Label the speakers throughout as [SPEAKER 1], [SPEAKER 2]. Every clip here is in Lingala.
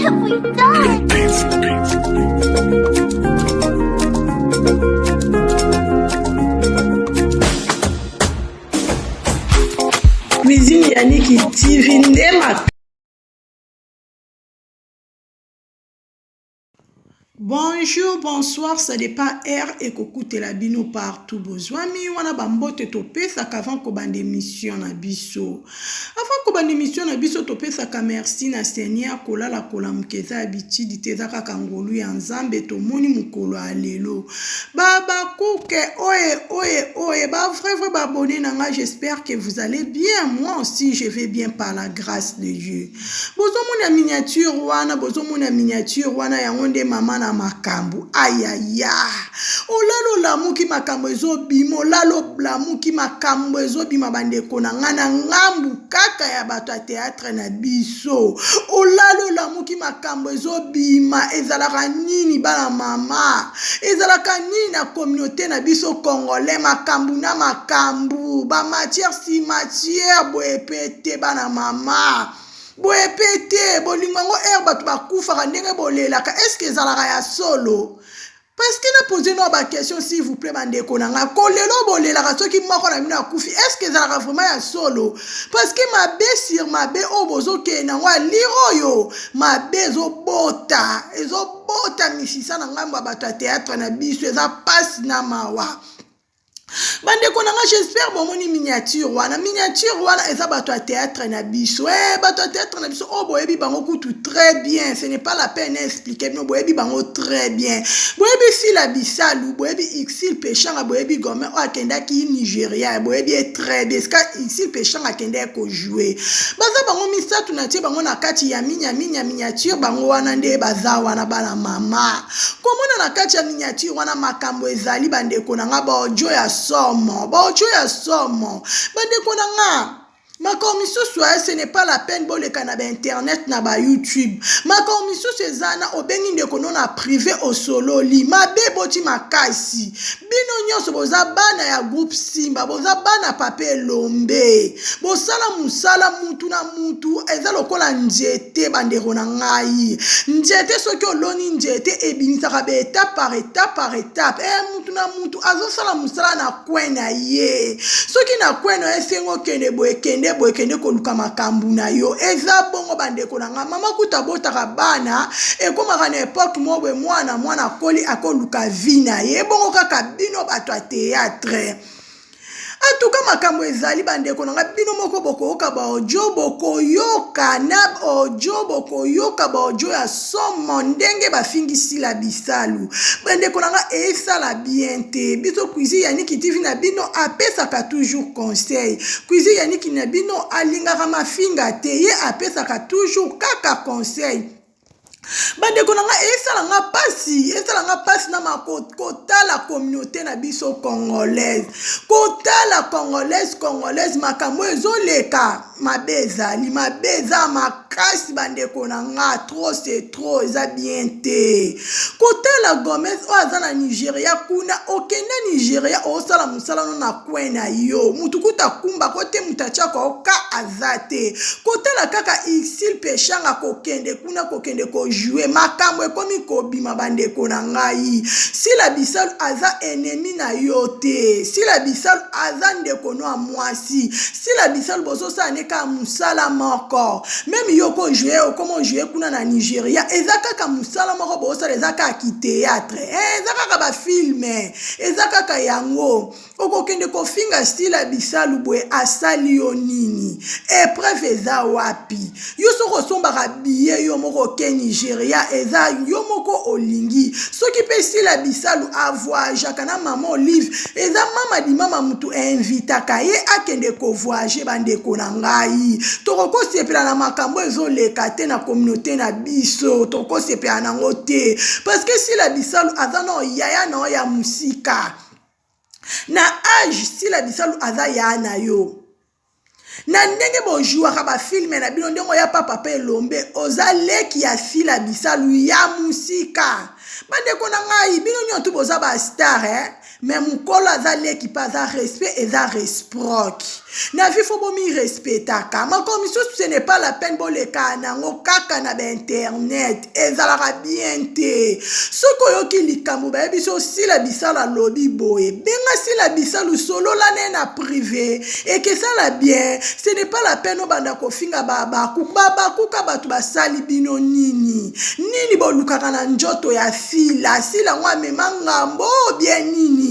[SPEAKER 1] have we done?
[SPEAKER 2] Cuisine Yannick TV nde Bonjour, bonsoir, ça dépend heure ekokutela bino partout bozwami wana bambote topesaka avant kobanda émission na biso. Avant kobanda émission na biso topesaka merci na Seigneur kolala kolamuka eza habitude te eza kaka ngolu ya Nzambe tomoni mokolo ya lelo. Babakuke oye oye oye ba vrai vrai ba abonné na nga j'espère que vous allez bien moi aussi je vais bien par la grâce de Dieu. Bozomona miniature wana, bozomona miniature wana, yango nde mama na makambo. Ayaya, olala olamuki makambo ezobima, olala olamuki makambo ezobima, bandeko na ngai na ngambu kaka ya bato ya théâtre na biso. Olala olamuki makambo ezobima, ezalaka nini bana mama? Ezalaka nini na communauté na biso congolais? Makambo na makambo, ba matière si matière boye pe te bana mama. Boye pe te, bolingo yango heure bato bakufaka ndenge bolelaka, est ce que ezalaka ya solo? Parce que na pose no ba question s'il vous plaît bandeko na nga, kolela oyo bolelaka soki moko na bino akufi, est ce que ezalaka vraiment ya solo? Parce que mabe sur mabe oyo bozokende nango ya lire oyo, mabe ezobota, ezobota misisa na ngambo ya bato ya théâtre na biso, eza pasi na mawa. Bandeko na nga j'espère bomoni miniature wana. Miniature wana eza bato ya théâtre na biso. Eh, bato ya théâtre na biso oyo boyebi bango kutu très bien. Ce n'est pas la peine expliquer bino, boyebi bango très bien. Boyebi Sila Bisalu, boyebi Ursule Peshanga, boyebi Gomer oyo akendaki Nigeria, boyebi ye très bien. Esika Ursule Peshanga akendaki ko jouer. Baza bango misato na tie bango na kati ya minya minya miniature, bango wana nde baza wana bana mama. Komona na kati ya miniature wana makambo ezali bandeko na nga, ba audio ya somo, ba audio ya somo bandeko na nga. Makambo misusu eh, ce n'est pas la peine boleka na ba internet na ba YouTube. Makambo misusu eza na obengi ndeko no na privé osololi mabe boti makasi. Bino nyonso boza bana ya groupe Simba, boza bana papa Elombe. Bosala musala mutu na mutu eza lokola nzete bandeko na ngai. Nzete soki oloni nzete ebimisaka ba étape par étape par étape. Eh, mutu na mutu azosala musala na coin na ye. Soki na coin na ye esengi okende boye kende boye kende koluka makambo na yo. Eza bongo bandeko na ngai. Mama kutu abotaka bana ekomaka na epoque moko boye mwana mwana akoli akoluka vie na ye. Bongo kaka bino bato ya théâtre. En tout cas makambo ezali bandeko na ngai, bino moko bokoyoka ba audio, bokoyoka na audio, bokoyoka ba audio ya somo ndenge bafingi Sila Bisalu. Bandeko na ngai esala bien te. Biso Cuisine Yannick TV na bino apesaka toujours conseil. Cuisine Yannick na bino alingaka mafinga te, ye apesaka toujours kaka conseil. Bandeko na ngai esala nga pasi, esala nga pasi na kotala communauté na biso congolaise, kotala congolaise congolaise makambo ezoleka mabe ezali mabe eza makasi bandeko na nga, trop c'est trop, eza bien te. Kotala Gomez oyo aza na Nigeria kuna, okende Nigeria osala mosala no na coin na yo, mutu kuta kumba ko te, mutu atiaka oka aza te. Kotala kaka Ursule Peshanga kokende kuna kokende ko jouer makambo ekomi kobima bandeko na ngai. Sila Bisalu aza ennemi na yo te. Sila Bisalu aza ndeko no ya mwasi. Sila Bisalu bozosala ne kaka mosala moko. Meme yo ko jouer okoma jouer kuna na Nigeria eza kaka mosala moko bozosala, eza kaka ki théâtre. Eh, eza kaka ba film. Eza kaka yango. Okokende kofinga Sila Bisalu boye asali yo nini? Epreuve eza wapi? Yo soki osombaka billet yo moko oke Nigeria eza yo moko olingi. Soki pe Sila Bisalu a voyageaka na mama Olive eza mama di mama mutu invitaka ye akende ko voyager. Bandeko na ngai tokokosepela na makambo ezoleka te na communauté na biso, tokosepela nango te parce que Sila Bisalu aza na yaya na ya musika. Na age Sila Bisalu aza ya na yo. Na ndenge bojouaka ba filme na bino ndenge oya pa papa Elombe oza leki ya Sila Bisalu ya musika. Bandeko na ngai bino nyonso boza ba star eh? Mais mukolo aza leki pe aza respect eza resproque. Na vie faut bomi respectaka. Makambo misusu ce n'est pas la peine boleka nango kaka na ba internet. Ezalaka bien te. Soki oyoki likambo bayebi so Sila Bisalu alobi boye, benga Sila Bisalu solola naye na prive. Ekesala bien. Ce n'est pas la peine obanda kofinga ba Habacuc. Ba Habacuc bato basali bino nini? Nini bolukaka na njoto ya Sila? Sila yango amema ngambo bien nini?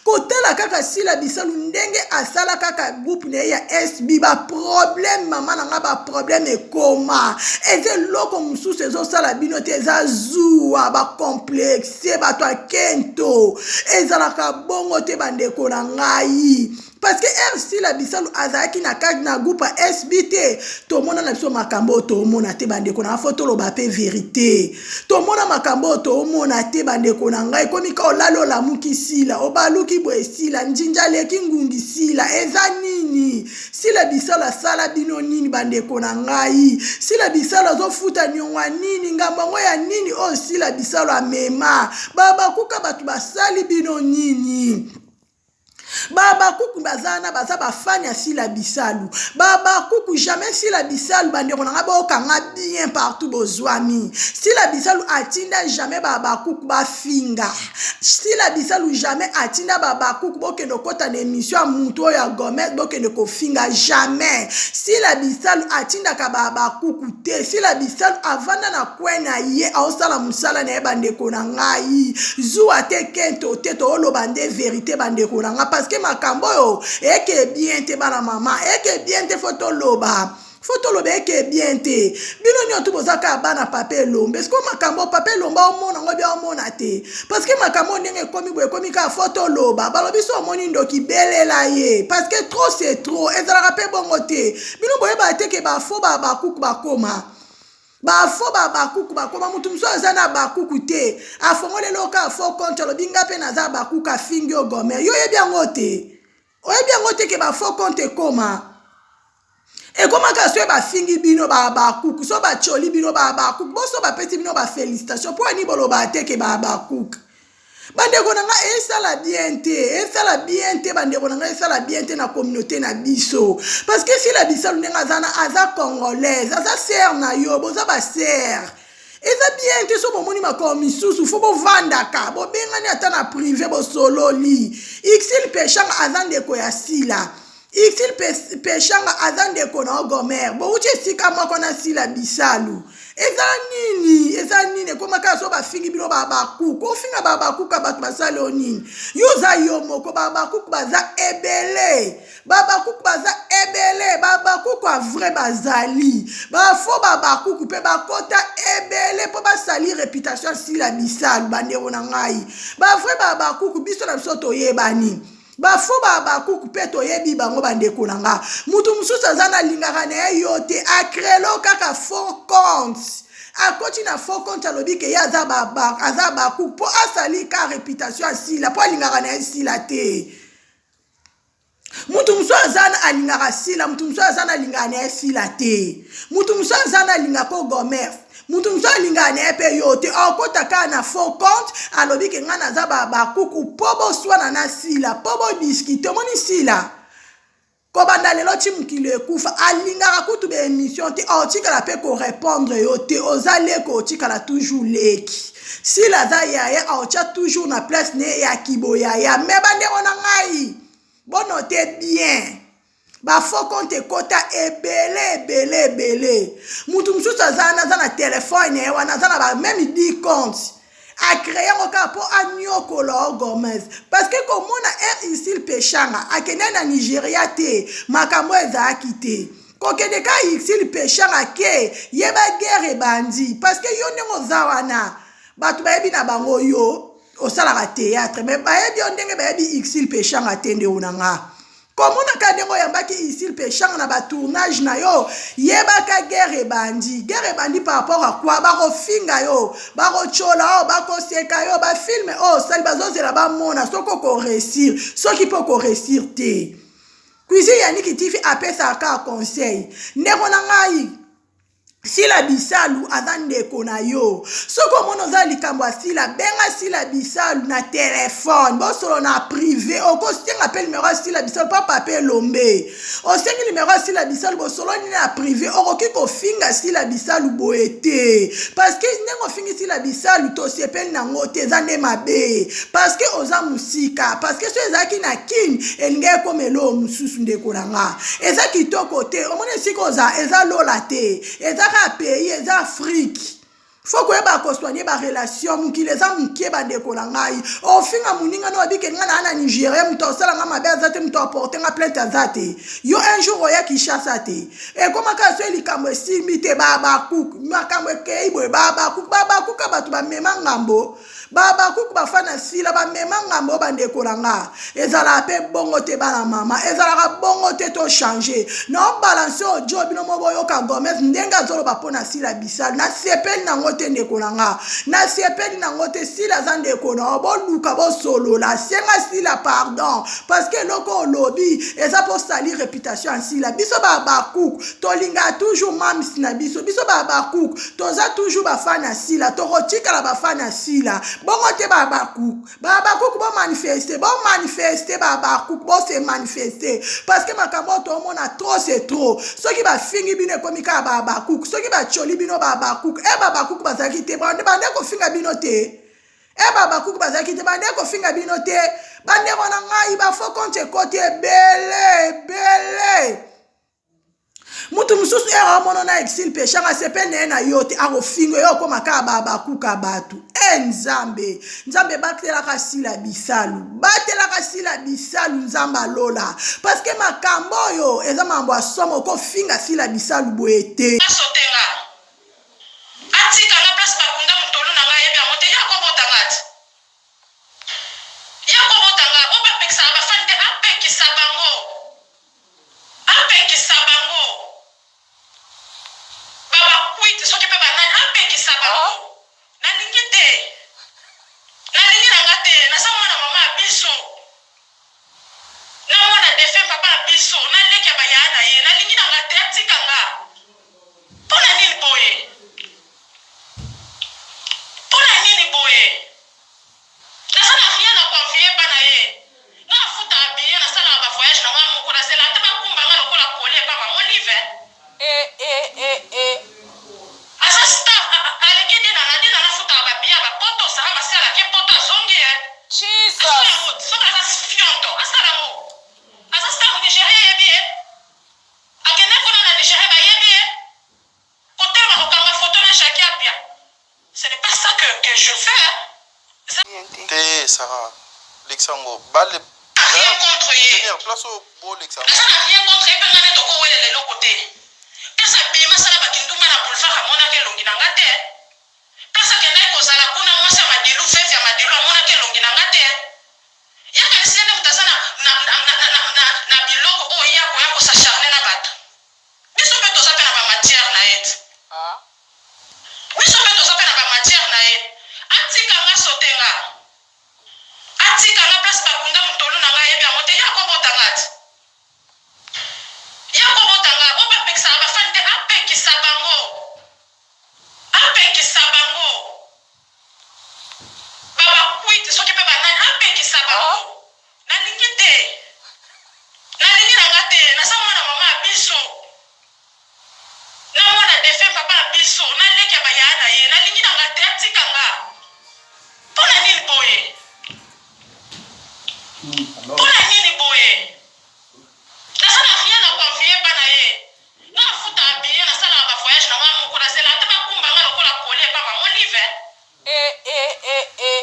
[SPEAKER 2] Kotala kaka Sila Bisalu ndenge asala kaka groupe na ye ya SB ba problème mama na nga ba problème ekoma. Eza eloko mosusu ezosala bino te eza zuwa ba complexe bato ya kento. Ezalaka bongo te bandeko na ngai. Parce que heure Sila Bisalu azalaki na kati na groupe ya SB te, tomona na biso makambo oyo tomona te bandeko na nga, faut toloba pe verite. Tomona makambo oyo tomona te bandeko na ngai, ekomi ka olali olamuki Sila, obaluki boye Sila, njinja aleki ngungi Sila, eza nini? Sila Bisalu asala bino nini bandeko na ngai? Sila Bisalu azofuta niongo ya nini? Ngambo yango ya nini oyo Sila Bisalu amema? Babakuka bato basali bino nini? Ba habakuku baza wana baza ba fan ya Sila Bisalu. Ba habakuku jamais Sila Bisalu bandeko na nga boyoka nga bien partout bozwami. Sila Bisalu atinda jamais ba habakuku bafinga. Sila Bisalu jamais atinda ba habakuku bokende okota na emission ya mutu oyo ya Gomez bokende kofinga jamais. Sila Bisalu atindaka ba habakuku te. Sila Bisalu avanda na coin na ye aosala musala na ye bandeko na ngai. Zuwa te kento te tooloba nde verite bandeko na nga parce que makambo oyo eke bien te bana mama eke bien te fo toloba fo toloba eke bien te bino nyonso boza kaka bana papa elombe siko makambo papa elombe omona ngo bia omona te parce que makambo ndenge ekomi boye ekomi kaka fo toloba balobi so omoni ndoki belela ye parce que trop c'est trop ezalaka mpe bongo te bino boyebaka te ke bafo bakuku bakoma Ba faux ba habakuku bakoma mutu mususu aza na habakuku te afongoleli yo kaka faux compte alobi nga pe naza habakuku afingi yo gomer yo oyebi yango te oyebi yango te ke ba faux compte ekoma ekoma kaka soki bafingi bino ba habakuku so batioli bino ba habakuku boso bapesi bino ba felicitation mpo ani bolobaka te ke ba habakuku Bandeko na nga esala bien te, esala bien te bandeko na nga esala bien te na communauté na biso. Parce que Sila Bisalu ndenge aza na aza congolaise, aza sœur na yo, boza ba sœur. Eza bien te so bomoni makambo misusu fo bovandaka, bobengani ata na privé bosololi. Ixil Peshanga aza ndeko ya Sila. Ursule Peshanga aza ndeko na yo Gomer bowuti esika moko na Sila Bisalu eza nini eza nini ekoma kaka so bafingi bino babakuku ofinga babakuku bato basali yo nini yo oza yo moko babakuku baza ebele babakuku baza ebele babakuku ya vrai bazali bafo babakuku mpe bakota ebele mpo basali reputation ya Sila Bisalu bandeko na ngai bavrai babakuku biso na biso toyebani Ba faux ba habacuc pe toyebi bango ba ndeko na nga. Mutu mususu aza na lingaka na ye yo te a crelo kaka faux compte. Akoti na faux compte alobi ke ye aza ba, ba aza habacuc po asali ka reputation ya Sila po alingaka na ye Sila te. Mutu mususu aza na alingaka Sila, mutu mususu aza na alingaka na ye Sila te. Mutu mususu aza na alingaka ko Gomez. Mutu mosusu alingaka na ye mpe yo te, akota kaka na faux compte alobi ke ngai naza ba bakuku mpo boswana na Sila mpo bodiskite. Omoni Sila kobanda lelo ti mokili ekufa alingaka kutu ba emission te, otikala mpe korepondre yo te, oza leki otikala toujours leki. Sila aza yaya aotya toujours na place ne ya kiboyaya. Me bandeko na ngai bonote bien Ba faux compte ekota ebele ebele ebele. Mutu mususu aza wana aza na telephone na ye wana aza na ba meme 10 comptes. A créer yango kaka po aniokola o Gomez. Parce que komona Air Ursule Peshanga akende na Nigeria te makambo ezalaki te. Kokende kaka Ursule Peshanga ke yeba guerre ebandi parce que yo ndenge oza wana bato bayebi na bango yo osalaka théâtre mais bayebi yo ndenge bayebi Ursule Peshanga te ndeko na nga. Komona kaka ndenge oyambaki Ursule Peshanga na ba tournage na yo, yebaka guerre ebandi. Guerre ebandi par rapport à quoi? Bakofinga yo, bakotyola yo, bakoseka yo, ba film oyo osali bazozela bamona soki oko réussir, soki mpe oko réussir te. Cuisine Yannick TV apesaka kaka conseil. Ndeko na ngai, Sila Bisalu aza ndeko na yo. Soki omoni oza likambo ya Sila, benga Sila Bisalu na telefone, bosolo na prive. Okosenga mpe numero ya Sila Bisalu pa papa Elombe. Osengi numero ya Sila Bisalu, bosololi na prive. Okoki kofinga Sila Bisalu boye te, parce que ndenge ofingi Sila Bisalu tosepeli nango te, eza nde mabe, parce que oza mosika, parce que soki ezalaki na Kin elingaki ekoma eloko mosusu. Ndeko na nga, eza kitoko te. Omoni esika oza, eza lola te, eza kaka pays, eza Afrique. Fo koyeba kosoigne barelation. Mokili eza mokie, bandeko na ngai. Ofinga moninga no, abike ngai naa na Nigeria, moto asala nga mabe aza te, moto aporte nga plainte aza te. Yo un jour oya Kinshasa te, ekomaka so likambo esimbi te, babakuku makambo ekei boye, babakuku babakuka bato bamema ngambo. Ba Habacuc bafana sila bamema ngambo. Bandeko na nga, ezalaka mpe bongo te, bana mama, ezalaka bongo te. To change na balance oyo. Bino mo boyoka Gomez ndenge azoloba mpo na Sila Bisalu. Nasepeli nango te, ndeko na nga, nasepeli nango te. Sila aza ndeko na yo, boluka bosolola, senga Sila pardon, parce que eloko olobi eza mpo sali réputation ya Sila. Biso ba Habacuc tolingaka toujours mams na biso. Biso ba Habacuc toza toujours bafani ya Sila, tokotikala bafani ya Sila. Bongo te, bahabakuk, bahabakuk, bomanifeste, bomanifeste, bahabakuk, bose manifeste, parce que makambo oyo toomona, trop c'est trop. Soki bafingi bino, ekomi kaka bahabakuk. Soki batioli bino, bahabakuk. E bahabakuk bazalaki te, bande kofinga bino te. E bahabakuk bazalaki te, bande kofinga bino te. Bandeko na ngai, bafaux compte ekoti ebele ebele. Mutu mosusu ere amono na exil peshanga, asepeli na ye na yo te, akofinga yo, okóma kaka babakuka bato. E Nzambe, Nzambe, batelaka Sila Bisalu, batelaka Sila Bisalu, Nzambe alola, parce que makambo oyo eza makambo ya somo. Okofinga Sila Bisalu boye te.
[SPEAKER 1] Asotenga, atika nga place bakunda motolu na ngai, ayebi yango te. Ya kobota nga ti, ya kobota nga. Oyo bapekisaka bafani te, apekisa bango, apekisa bango. Babakwiti soki mpe banani, apekisa bango. Nalingi te, nalingi na nga te. Naza mwana mama ya biso, na mwana défunt papa ya biso, na leki ya bayaya na ye. Nalingi na nga te, atika nga. Mpo na nini boye? Mpo na nini boye? Naza na rien na koenvier mpa na ye. Nga afutaka billet, nasalaka bavoyage na nga moko, nazela ata bakumba nga lokola colis epa mama Olive.
[SPEAKER 3] Eh, eh, eh, eh.
[SPEAKER 1] Aza star, aleki Dinana. Dinana afutaka babillet ya bapoto. Sara Masiala ake poto, azongi e.
[SPEAKER 3] Jesus.
[SPEAKER 1] Asala yango. Soki aza fionto, asala yango. Aza star, Nigeria yebi ye. Akende kuna na Nigeria, bayebi ye. Kotelema kokanga photo na Jackie Apia, ce n'est pas ça que je fais, hein.
[SPEAKER 3] Bien te.
[SPEAKER 4] Te, Sara, lekisa yango bale.
[SPEAKER 1] Rien contre ye.
[SPEAKER 4] Seigneur, place oyo bolekisa yango.
[SPEAKER 1] Naza na rien contre ye mpe nga nde tokowelela eloko te. Place abima, asala bakindumba na boulevard, amonaka elongi na nga te. Place akendaki kozala kuna, mwasi ya Madilu, veuve ya Madilu, amonaka elongi na nga te. Ye akanisi ye nde moto aza na biloko oyo ye akoya kos'acharner na bato. Biso mpe toza mpe na bamatière na ye te.
[SPEAKER 3] Ah.
[SPEAKER 1] Biso mpe toza mpe na bamatière na ye. Atika nga, sote nga, atika nga place bakunda motolu na ngai, ayebi yango te. Ya kobota nga ti, ya kobota nga. Oyo bapekisaka bafani te, apekisa bango, apekisa bango. Babakwiti soki mpe banani, apekisa bango. Nalingi te, nalingi na nga te. Naza mwana mama ya biso, na mwana défunt papa ya biso, na leki ya bayaya na ye. Nalingi na nga te, atika nga. Mpo na nini boye? Mpo na nini boye? Naza na rien na koenvier mpa na ye. Nga afutaka billet, nasalaka bavoyage na nga moko, nazela ata bakumba nga lokola colis epa mama Olive.
[SPEAKER 3] Eh, eh, eh, eh.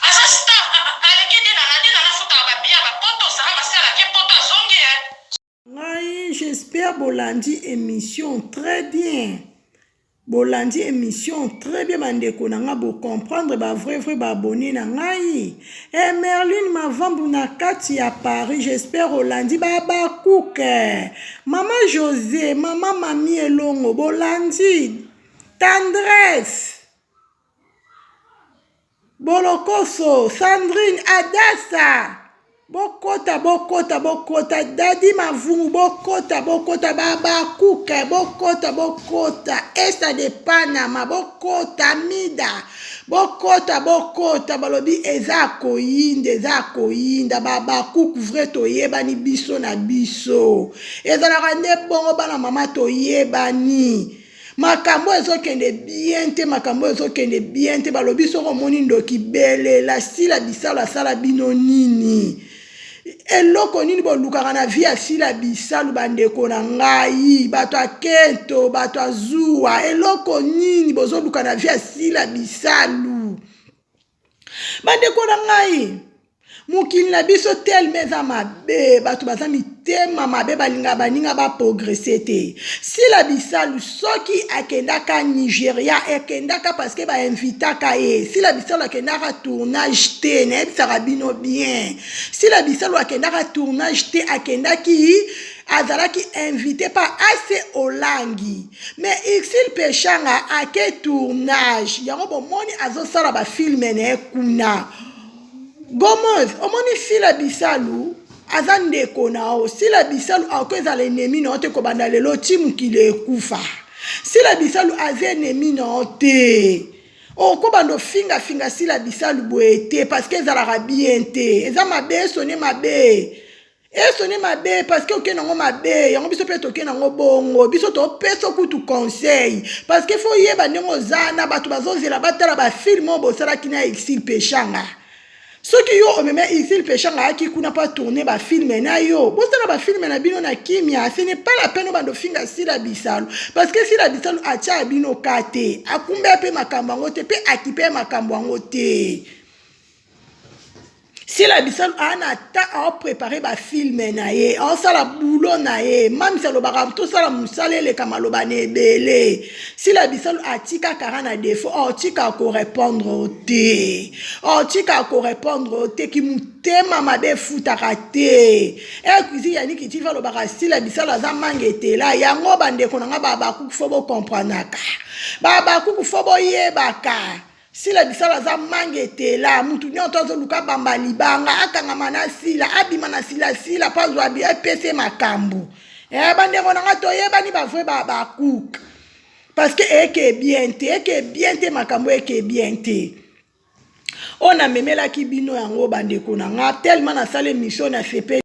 [SPEAKER 1] Aza star, aleki Dinana. Dinana afutaka babillet ya bapoto. Sara Masiala ake poto, azongi e.
[SPEAKER 2] Ngai j'espère bolandi émission très bien, bolandi émission très bien, bandeko na nga, bocomprendre, bavrai vrai baabonné na ngai. E Merline Mavambu na kati ya Paris, j'espère olandi. Babakuke, mama José, mama Mami Elongo, bolandi. Tendresse Bolokoso, Sandrine Adassa. Bokota bokota bokota Daddy Mavungu bokota bokota Babakuke bokota bokota Esta de Panama bokota Mida bokota bokota balobi eza koyinda eza koyinda Babakuku vrai toyebani biso na biso ezalaka nde bongo bana mama toyebani. Makambo ezokende bien te, makambo ezokende bien te. Balobi soki omoni ndoki belela Sila Bisalu asala bino nini? Eloko nini bolukaka na vie ya Sila Bisalu bandeko na ngai, bato ya kento, bato ya zuwa, eloko nini bozoluka na vie ya Sila Bisalu? Bandeko na ngai, mokili na biso telema eza mabe, bato baza mitema mabe, balingaka baninga baprogrese te. Sila Bisalu soki akendaka Nigeria, akendaka parce que bainvitaka ye. Sila Bisalu akendaka tournage te, nayebisaka bino bien. Sila Bisalu akendaka tournage te, akendaki azalaki invité pa Ase Olangi. Mais Ursule Peshanga ake tournage yango bomoni azosala ba film na ye kuna. Gomez omoni Sila Bisalu aza ndeko na yo. Sila Bisalu akoki ezala ennemi na yo te kobanda lelo ti mokili ekufa. Sila Bisalu aza ennemi na yo te. Okobanda ofinga finga Sila Bisalu boye te parce que ezalaka bien te. Eza mabe esone mabe. Esoni mabe parce que oke nango mabe yango biso mpe toke nango bongo biso topesa kutu conseil parce que fo oyeba ndenge oza na bato bazozela batala bafilme oyo bosalaki na Exil Peshanga soki yo omema Exil Peshanga ayaki kuna mpo atourne bafilme na yo bosala bafilme na bino na kimia ce n'est pas la peine obanda ofinga Sila Bisalu parce que Sila Bisalu atia bino ka te akumba mpe makambo yango te mpe akipe makambo yango te. Sila Bisalu aa na ta ao prepare ba filme na ye aosala boulot na ye mamisi alobaka tosala mosala eleka maloba na ebele Sila Bisalu atika kara na defaut aotika korepondre te aotika korepondre te kimotema mabe efutaka te ekuzi yaniki tiva alobaka Sila Bisalu aza manga etela yango bandeko na nga babakuku fo bokompranaka babakuku fo boyebaka Sila bisala aza manga etela mutu nyonso azoluka bamba libanga akangama na sila abima na sila sila mpo azwa epese makambo eh, bandeko na nga toyebani bavrai ba bacook parce que eke bien te eke bien te makambo eke bien te oyo namemelaki bino yango bandeko na nga tellement nasala émission na sepeli.